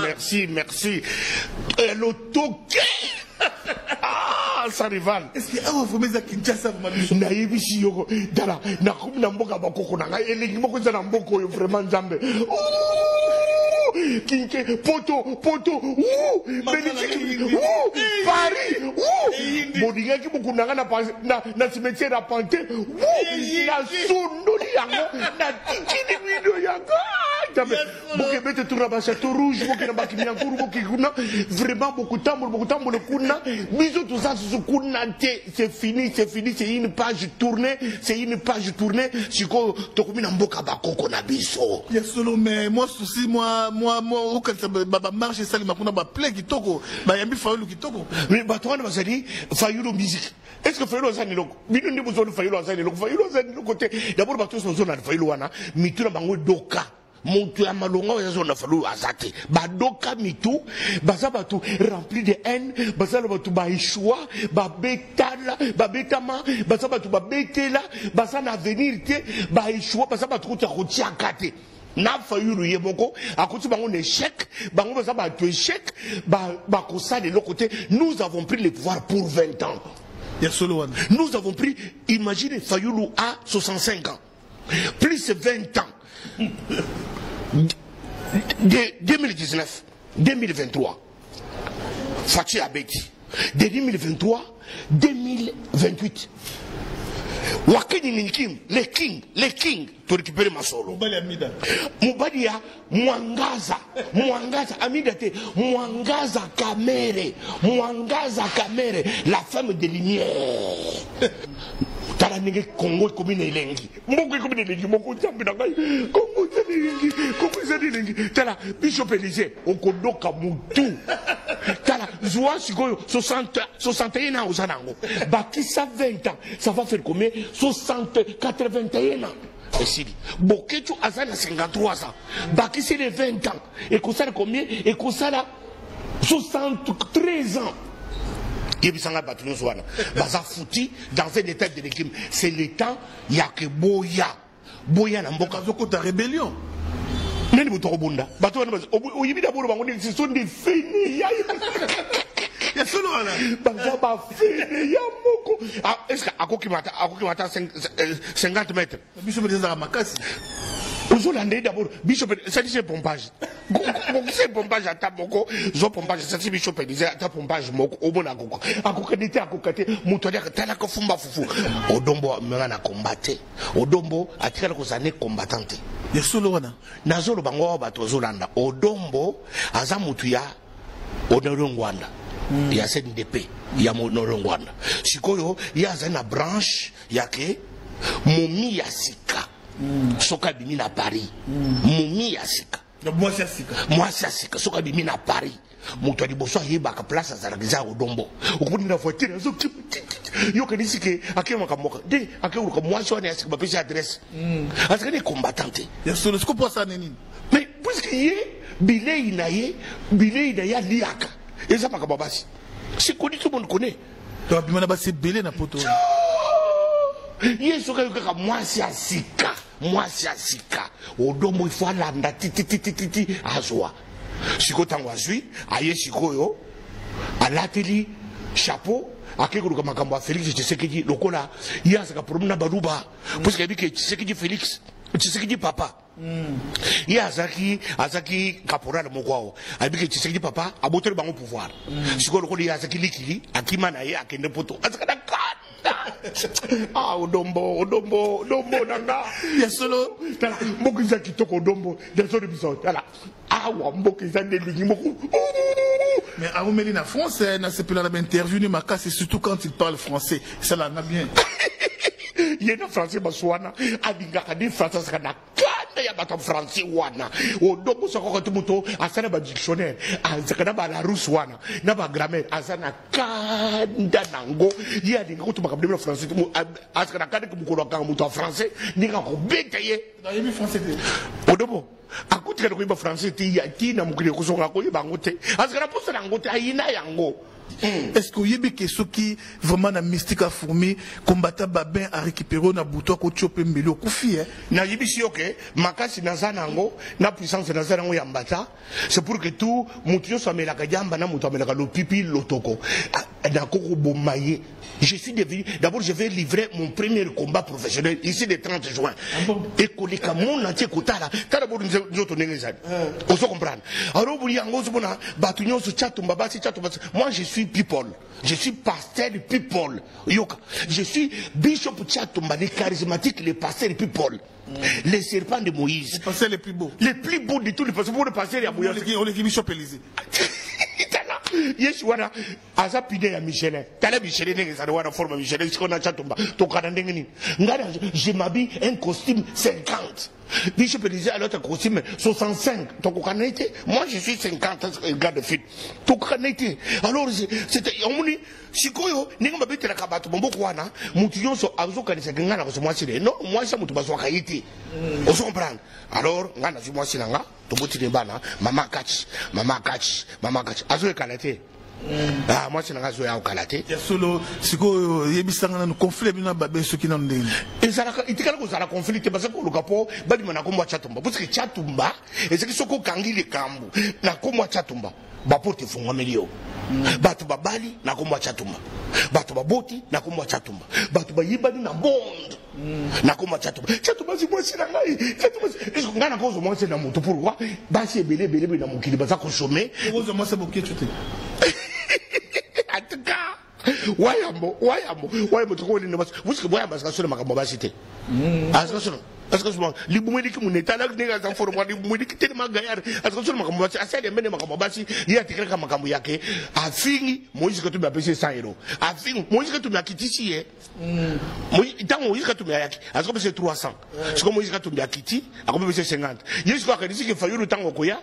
Merci, merci. Lotoke. Ah, sans rival. Est-ce que awa vraiment eza Kinshasa vraiment biso? Nayebisi yo tala nakomi na mboka bakoko na ngai elengi moko eza na mboka oyo vraiment nzambe. Kinke poto poto Belgique Paris bolingaki bokunda ngai na cimetière ya Pante nasundoli yango natikili bino yango nzambe. Bokebete tour na ba chateau rouge bokende na bakimiankuru boke kuna vraiment bokotambola bokotambola kuna biso toza susu kuna te. C'est fini, c'est fini, c'est une page tournée, c'est une page tournée. Sikoyo tokomi na mboka bakoko na biso. Ya solo, mais moi souci moi okanisa ba marche esalema kuna, ba plein kitoko, bayambi Fayulu kitoko. Mais bato wana bazali Fayulu musique. Est-ce que Fayulu aza eloko? Bino nde bozoli Fayulu aza eloko. Fayulu aza eloko te. D'abord bato nyonso bazolanda Fayulu wana mitu na bango edoka. Moto ya malonga oyo azolanda Fayulu aza te. Badoka mitu, baza bato rempli de haine, baza na bato baeshua, babetala, babetama, baza bato babetela, baza na avenir te, baeshua, baza bato kutu ya kotiaka te. Na Fayulu ye moko akoti bango na échec, bango baza bato échec, bakosala eloko te. Nous avons pris le pouvoir pour 20 ans. Ya solo wana. Nous avons pris, imaginez, Fayulu a 65 ans, plus 20 ans. De 2019, 2023, Fatshi abeti. De 2023, 2028, Wakini Ninkim, les King, les King, to récupérer masolo. Mobali ya Amida. Mobali ya Mwangaza, Mwangaza, Amida te, Mwangaza Kamere, Mwangaza Kamere, la femme de lumière. Tala ndenge Congo ekomi na elengi. Mboka ekomi na elengi moko nzambe na ngai. Congo eza na elengi, Congo eza na elengi. Tala Bishop Elysée okodoka mutu. Tala zwa sikoyo 61 ans oza nango. Bakisa 20 ans, ça va faire combien? 60, 81 ans. Esili. Boketshu aza na 53 ans. Bakisi les 20 ans. Ekosala combien? Ekosala 73 ans. Yebisanga bato nyonso wana baza fouti dans un état de régime. C'est le temps ya ke boya boya na mboka. Bazokota rébellion. Nani moto akobunda bato wana? Oyebi d'abord bango nini? Ce sont des fainéants. Ya solo wana. Baza bafainéants moko. Ah, est ce que akokima ata 50 mètres? Biso mpe ezalaka makasi. Ozolanda ye d'abord bishop esalisi ye pompage, kokisa ye pompage ata moko. Zwa pompage, esalisi bishop Elise ata pompage moko, omona akoka akokani te, akoka te. Moto aliaka talaka fumba fufu. Odombo amema na combat te. Odombo atikala kozala ne combattant te. Ya solo wana. Nazoloba ngo awa, bato bazolanda. Odombo aza motu ya Honore Ngwanda, ya CNDP ya Honore Ngwanda. Sikoyo ye azali na branche ya ke momi ya sika. Soki abimi na Paris, momi ya sika, mwasi ya sika, mwasi ya sika, soki abimi na Paris, moto ya liboso ayebaka place azalaka eza Odombo. Okomoni na voiture azokima, yokanisi ke akemaka mboka nde akekoluka mwasi wana ya sika, bapesi adresse. Azalaki ne combattant te. Ya solo. Siko po asala nini? Mais puisque ye bilei na ye aliaka eza makambo ya basi, c'est connu, tout le monde connaît. To abima na basi ebele na poto wana. Ye soki ayoki kaka mwasi ya sika, mwasi ya sika, Odombo ifo alanda tititititi azwa. Sikoyo ntango azwi, aye sikoyo alateli chapeau, akei koluka makambo ya Félix Tshisekedi. Lokola ye azaka problème na Baluba, puisque ayebi ke Tshisekedi, Félix Tshisekedi papa, ye azalaki caporal moko awa, ayebi ke Tshisekedi papa aboteli bango pouvoir. Sikoyo lokola ye azalaki likili, akima na ye, akende poto, azalaka na kanda. Ah, Odombo, Odombo, Odombo na nga. Ya solo. Tala mboka eza kitoko. Odombo nazoli biso, tala awa mboka eza nde elingi moko. Mais aumeli na France, nasepela na bainterview ni makasi, surtout quand il parle français, esalanga bien. Ye na français baswana, alingaka nde français, azalaka na kanda ya bato ya français wana. Odombo soki te moto asala badictionnaire, azalaka na baLarousse wana na bagrammaire, aza na kanda nango. Ye alinga kutu makambo ndenge na français te. Azalaka na kanda ke mokolo akanga moto ya français, ndenge akobeta ye. Nayebi français te. Odombo. Akotikala koyeba français te ya ti na mokili ekozonga akoyeba yango te. Azalaka na posa na yango te, ayina yango. Est-ce que oyebi ke soki vraiment na mystique a fourmi combattant Babin a récupéré na butu akotio mpe mbeli okufi eh? Nayebisi yo ke makasi naza na yango na puissance naza na yango ya mbata, c'est pour que tout moto nyonso amelaka diamba na moto amelaka lopipi lotoko nakokoboma ye. Je suis devenu d'abord, je vais livrer mon premier combat professionnel ici le 30 juin. Ah bon? Ekoleka monde entier kotala tala bolu nzoto ndenge ezali. Ozo comprendre? Alors boli yango ozomona bato nyonso Tshatumba basi, Tshatumba basi. Moi, je suis people, je suis pasteur people. Yoka, je suis bishop Tshatumba, le charismatique, le pasteur people, les serpents de Moïse. Le pasteur le plus beau. Le plus beau de tous les pasteurs. Pour le pasteur ya Moïse. Oleki bishop Élysée. Tala yesu wana aza pine ya Michelin. Tala Michelin ndenge ezali wana, forme Michelin. Sikoyo na Tshatumba tokana ndenge nini? Ngai je m'habille un costume 50, bishop Élysée alata costume 65, tokokana ye te. Moi, je suis 50 gars de fil, tokokana ye te. Alors c'était omoni sikoyo ndenge babetelaka bato maboko wana, motu nyonso azokanisaka ngai na kozwa mwasi ne. Non, mwasi ya moto bazwaka ye te, ozo comprendre? Alors ngai nazwi mwasi na nga, tobotini bana, mama kachi, mama kachi, mama kachi azoyekala te. Ah, mwasi na nga azoya okala te. Ya solo. Sikoyo yebisanga nanu, conflit bino na Babe soki nanu ndenge? Ezalaka, etikala kozala conflit te. Baza koluka mpo babima na nkombo ya Tshatumba, puisque Tshatumba ezalaki soki okangi likambo na nkombo ya Tshatumba, baporte efungwameli yo. Bato babali na nkombo ya Tshatumba, bato baboti na nkombo ya Tshatumba, bato bayibani na monde na nkombo ya Tshatumba. Tshatumba asi mwasi na ngai, Tshatumba ngai nakozwa mwasi na moto. Pourquoi basi ebele ebele ebele na mokili baza kosome? Okozwa mwasi ya Boketshu te. En tout cas, wayambo, wayambo, wayambo, tokolinda basi puisque wayambo azaka solo makambo ya basi te. Azaka solo, azaka solo libumu eliki monene. Tala ndenge aza forme, libumu eliki telema gayare. Azaka solo makambo ya basi, asali mbene makambo ya basi. Ye atikalaka makambo yake. Afingi Moïse Katumbi, apesi ye 100 euro. Afingi Moïse Katumbi, akitisi ye. Ntango Moïse Katumbi ayaki, azokopesa ye 300. Sikoyo Moïse Katumbi akiti, akopesa ye 50. Ye sikoyo akanisi ke Fayulu, ntango akoya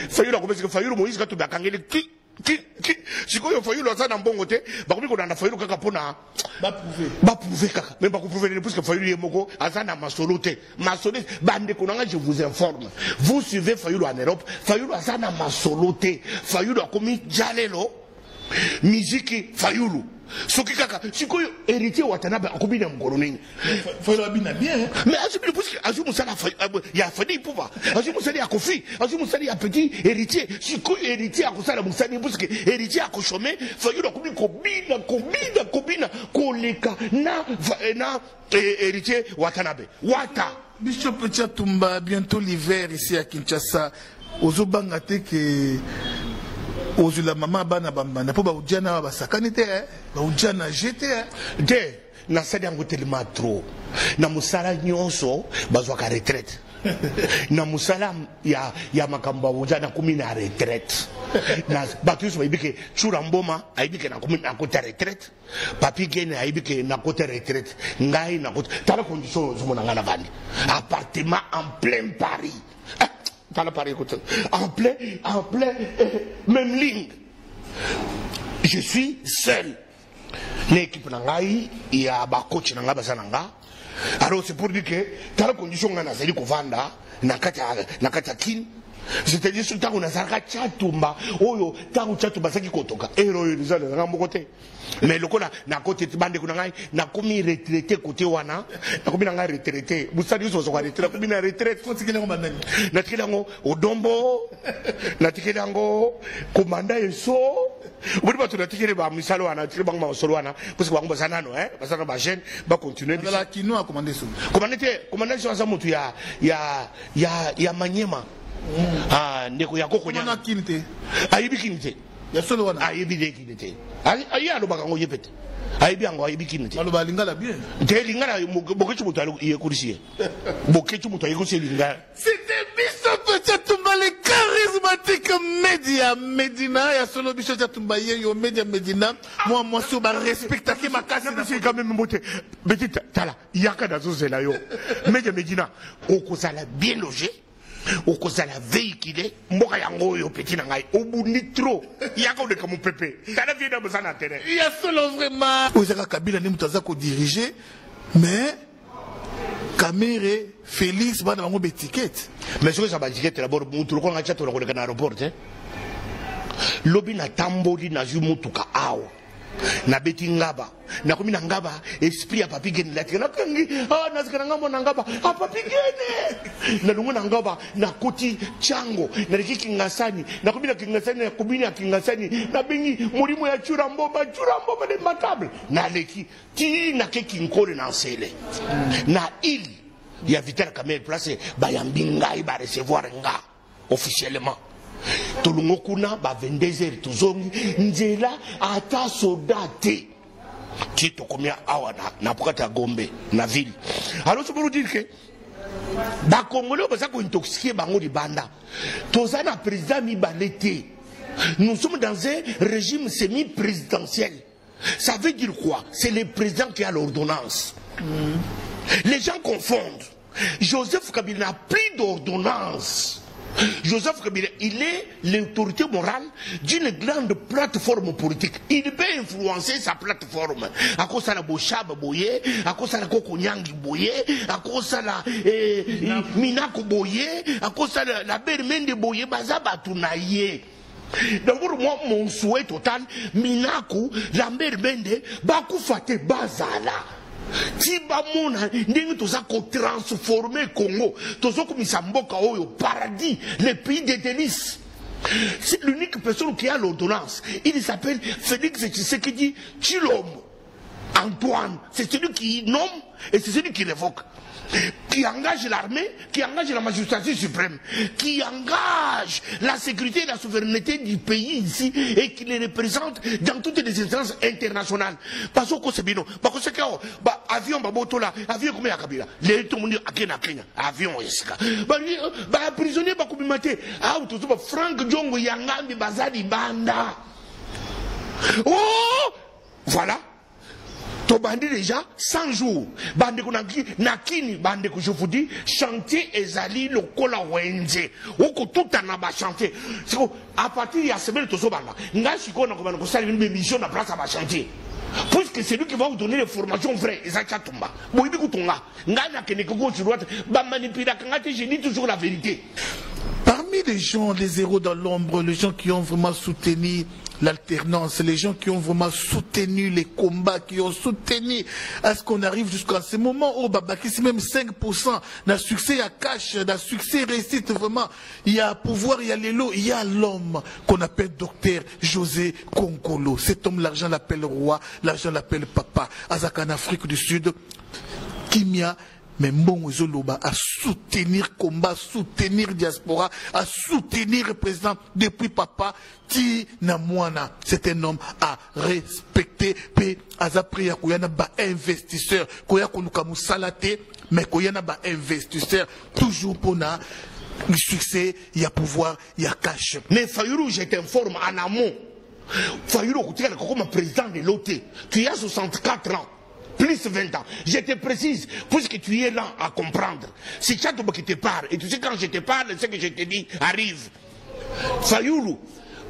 Fayulu, akopesa ke Fayulu Moïse Katumbi akangeli ki ki ki. Sikoyo Fayulu aza na mbongo te, bakomi kolanda Fayulu kaka mpona baprouve. Baprouve kaka, mais bakoprouve nini? Puisque Fayulu ye moko aza na masolo te. Masolo, bandeko na nga, je vous informe, vous suivez Fayulu en Europe, Fayulu aza na masolo te. Fayulu akomi jalelo miziki. Fayulu soki kaka sikoyo Héritier Watanabe akomi na mokolo nini? Fayulu abina bien. Mais azwi bino, puisque azwi mosala ya Fally Ipupa, azwi mosala ya Kofi, azwi mosala ya petit Héritier. Sikoyo Héritier akosala mosala, puisque Héritier akochômer. Fayulu akomi kobina, kobina, kobina koleka na Héritier Watanabe, Wata. Bishop Tshatumba, bientôt l'hiver ici à Kinshasa. Ozobanga te ke ozwela mama bana bambanda mpo baudia na basakani te, eh? Baudia na je te, eh? Te, nasali yango telema trop na mosala nyonso. Bazwaka retraite na mosala ya makambo ya boza. Nakomi na retraite na bato nyonso bayebi ke Tsura Mboma ayebi ke nakomi nakota retraite, Papi Gene ayebi ke nakota retraite. Ngai nakota, tala condition ozomona ngai navandi appartement en plein Paris. Ah, tala Paris, écoute, en plein même ligne. Je suis seul na équipe na ngai ya bacoach na ngai baza na nga. Alors c'est pour dire que tala condition ngai nazali kovanda na kati ya Kine. C'est-à-dire so ntango nazalaka Tshatumba oyo, ntango Tshatumba azalaki kotoka ere oyo eza nazalaka moko te. Mais lokola nakoti, bandeko na ngai, nakomi retraité kote wana, nakomi na ngai retraité. Mosali nyonso bazwaka retraite, nakomi na retraite. Otikeli yango bandani? Natikeli yango Odombo, natikeli yango komanda Eso. Omoni bato natikeli bamisalo wana, natikeli bango masolo wana, parce que bango baza nano, baza na bajeune, bacontinue. Azala kino akomande so? Komanda te, komanda so aza motu ya Manyema. Ah, ndeko ya koko. Wana Kini te? Ayebi Kini te. Ya solo wana? Ayebi nde Kini te. Aye alobaka yango ye pe te, ayebi yango, ayebi Kini te. Aloba lingala bien. Te, lingala Boketshu moto ayekolisi ye, Boketshu moto ayekolisi ye lingala. C'était Bishop Tshatumba, le charismatique Media Medina. Ya solo, Bishop Tshatumba ye yo Media Medina. Moi, moi, so ba respectaki makasi na Napesi quand même mbote. Petit, tala, yaka, nazozela yo. Media Medina, okozala bien logé, okozala véhiculé. Mboka yango oyo, petit na ngai, obundi trop, yaka oleka mopepe. Tala vie na boza na terrain. Ya solo vraiment. Oyo ezaka Kabila nde moto aza kodiriger, mais Kamerhe, Félix, bana bango b'étiquette. Mais soki eza baétiquette, d'abord mutu lokola nga Tshiatola koleka na aéroport te. Lobi natamboli, nazwi mutuka awa, nabeti Ngaba, nakomi na Ngaba, esprit ya Papi Gene latika, nakangi, ah, nazika na ngambo na Ngaba, ah, Papi Gene. Nalongo na Ngaba, nakoti Tiango, naleki Kingasani, nakomi na Kingasani, nakomi na Kingasani, nabengi molimo ya Tsura Mboma, Tsura Mboma de matable, naleki ti nake Kinkole na Nsele, na ile ya Vital Kamerhe, place bayambi ngai, barecevoir nga officiellement. Tolongo kuna ba 22 heures, tozongi nzela, ata soda te, ti tokomi awa na kati ya Gombe na ville. Alors, c'est pour dire que Bakongolais oyo baza kointoxiquer bango libanda, toza na président mibale te. Nous sommes dans un régime semi présidentiel. Ça veut dire quoi? C'est le président qui a l'ordonnance. Les gens confondent. Joseph Kabila n'a plus d'ordonnance. Joseph Kabila, il est l'autorité morale d'une grande plateforme politique. Il peut influencer sa plateforme. À cause de la Boshab boye, à cause de la Kokonyangi boye, à cause de la Minaku boye, à cause de la Bermende boye, baza batu na ye. Donc moi, mon souhait total, Minaku, Lambert Mende, bakufa te, bazala. Ti bamona ndenge toza kotransformer Congo, tozokomisa mboka oyo paradis, le pays des délices. C'est l'unique personne qui a l'ordonnance. Il s'appelle Félix Tshisekedi Tshilombo Antoine. C'est celui qui nomme et c'est celui qui révoque, qui engage l'armée, qui engage la magistrature suprême, qui engage la sécurité et la souveraineté du pays ici et qui les représente dans toutes les instances internationales. Parce que c'est bien, parce que ba avion ba botola, avion comme ya Kabila. Les tout le monde akena Kenya, avion esika. Ba ba prisonnier ba kubimate, ah tout ba Frank Diongo Yangambi bazali banda. Oh, voilà. Tobandi déjà 100 jours, bandeko na Kini. Bandeko, je vous dis, chantier ezali lokola wenze, okotuta na bachantier. Siko à partir ya semaine tozobanda, ngai sikoyo nakobanda kosala bino bémission na place ya bachantier, puisque c'est lui qui va vous donner les formations vraies. Eza Tshatumba, boyebi kutunga ngai nakendeke gauche, droite, bamanipulaka ngai te. Je dis toujours la vérité. Parmi les gens, les héros dans l'ombre, les gens qui ont vraiment soutenu l'alternance, les gens qui ont vraiment soutenu les combats, qui ont soutenu à ce qu'on arrive jusqu'à ce moment où babakisi même 5% d'un succès à CACH, d'un succès réussite vraiment, il y a pouvoir, il y a l'élo, il y a l'homme qu'on appelle docteur José Konkolo. Cet homme, l'argent l'appelle roi, l'argent l'appelle papa. Azaka en Afrique du Sud, Kimia, mais mbongo ezoloba, à soutenir combat, soutenir diaspora, à soutenir le président depuis papa ti na mwana. C'est un homme à respecter mpe aza prêt ya koya na bainvestisseur, koya koluka mosala te, mais koya na bainvestisseur toujours mpona succès ya pouvoir ya CACH. Mais Fayulu, je t'informe en amont, Fayulu okotikala kokoma président de l'OT. Tu as 64 ans plus 20 ans. Je te précise, puisque tu es lent à comprendre. C'est Tshatumba qui te parle. Et tu sais, quand je te parle, ce que je te dis arrive. Fayulu,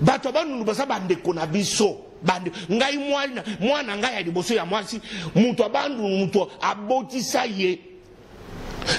bato Bandundu baza bandeko na biso. Bande, ngai mwana, mwana ngai ya liboso ya mwasi, moto ya Bandundu, moto abotisa ye.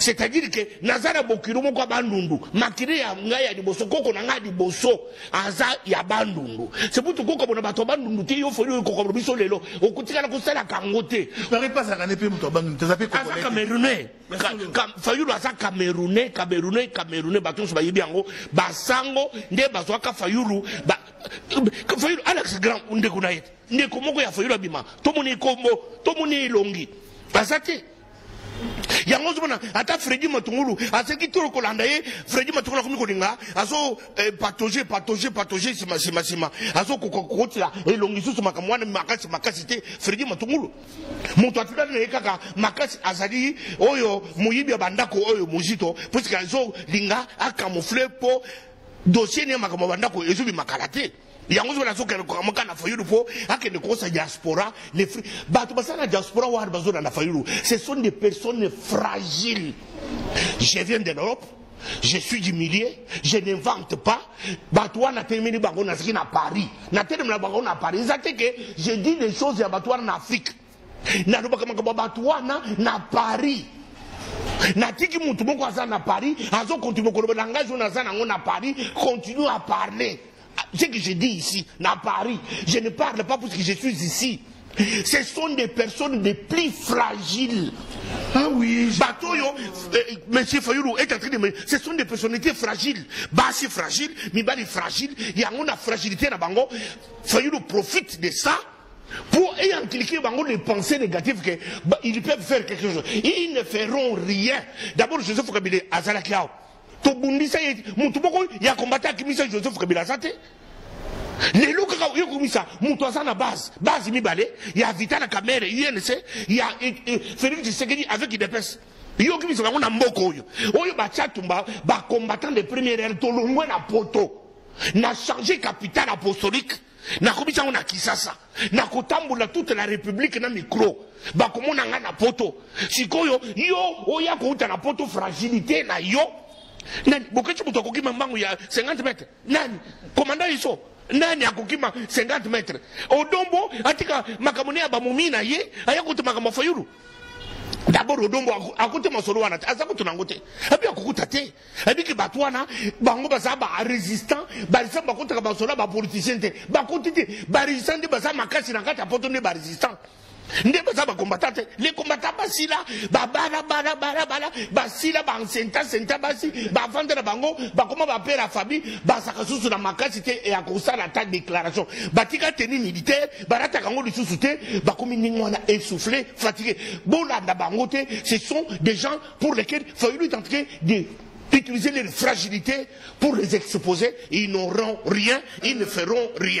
C'est-à-dire que naza na bokilo moko ya Bandundu, makili ya ngai ya liboso, koko na ngai ya liboso aza ya Bandundu. C'est pour tokokabona bato ya Bandundu te. Yo Foli oyo kokabona biso lelo, okotikala kosalaka yango te. Pari pasaka ne mpe moto ya Bandundu te, aza mpe aza Camerounais. Fayulu aza Camerounais, Camerounais, Camerounais. Bato nyonso bayebi yango. Basango nde bazwaka Fayulu. Fayulu Alex Grand, ndeko na ye, ndeko moko ya Fayulu abima, tomoni ekombo, tomoni elongi, aza te. Yango ozomona ata Fredi Matungulu azalaki tolo kolanda ye. Fredi Matungulu akomi kolinga, azo patauger, patauger, patauger, nsima, nsima, nsima, azokoka kokotela elongi susu makambo wana makasi makasi te. Fredi Matungulu, moto atikali na ye kaka makasi azali oyo moyibi ya bandako oyo Mozito, puisque azolinga acamoufler mpo dossier ne ya makambo ya bandako ezobima kala te. Yango ozomona azokende kokamaka na Fayulu mpo akende kokosa diaspora. Les bato basala na diaspora wana bazolanda Fayulu, ce sont des personnes fragiles. Je viens de l'Europe, je suis du milieu, je n'invente pas. Bato wana telemeli bango, nazalaki na Paris, natelemela bango na Paris. Eza te ke je dis des choses ya bato wana na Afrique, nalobaka makambo ya bato wana na Paris. Natiki mutu moko aza na Paris, azo continue koloba langage oyo naza nango na Paris, continue à parler. Ce que je dis ici, na Paris, je ne parle pas parce que je suis ici. Ce sont des personnes les plus fragiles. Ah oui. Bato oyo, monsieur Fayulu est en train de me... Ce sont des personnalités fragiles. Basi fragile, mibali fragile, yango na fragilité na bango. Fayulu profite de ça pour inculquer bango les pensées négatives que bah, ils peuvent faire quelque chose. Ils ne feront rien. D'abord Joseph Kabila azalaki awa. Tobundisa ye mutu moko ya combattant akimisa Joseph Kabila aza te. Lelo kaka oye komisa moto aza na base base mibale ya Vital Kamerhe UNC ya Félix Tshisekedi avec UDPS. Yo okimisa bango na mboka oyo oyo batia tumba ba combattant de première heure. Tolongwe na poto na changer capitale apostolique, nakomisa yango na Kisasa, nakotambola toute la république na micro, bakomona ngai na poto. Sikoyo yo oya kouta na poto, fragilité na yo nani? Bokeci moto akokima mbangu ya 50 mètres nani? Komanda iso nani akokima 50 mètres? Odombo atika makambo ne ya bamomi na ye, aya kuta makambo ya Fayulu. D'abord Odombo akuti masolo wana te, aza kutu nango te, abi akokuta te. Abiki bato wana bango baza barésistant, barésistant bakotaka masolo ya bapoliticien te, bakoti te. Barésistant nde baza makasi na kati ya poto, nde barésistant nde baza bacombattant te. Les combattants basila babala bala bala bala, basila baensenta senta, basi bavanda na bango, bakoma bapere ya famille, bazalaka susu na makasi te ya kosala ata déclaration. Batika tenue militaire, balataka yango lisusu te, bakomi ndenge wana, essoufflé, fatigué. Bolanda bango te. Ce sont des gens pour lesquels Fayulu est en train de utiliser leur fragilité pour les exposer. Ils n'auront rien, ils ne feront rien.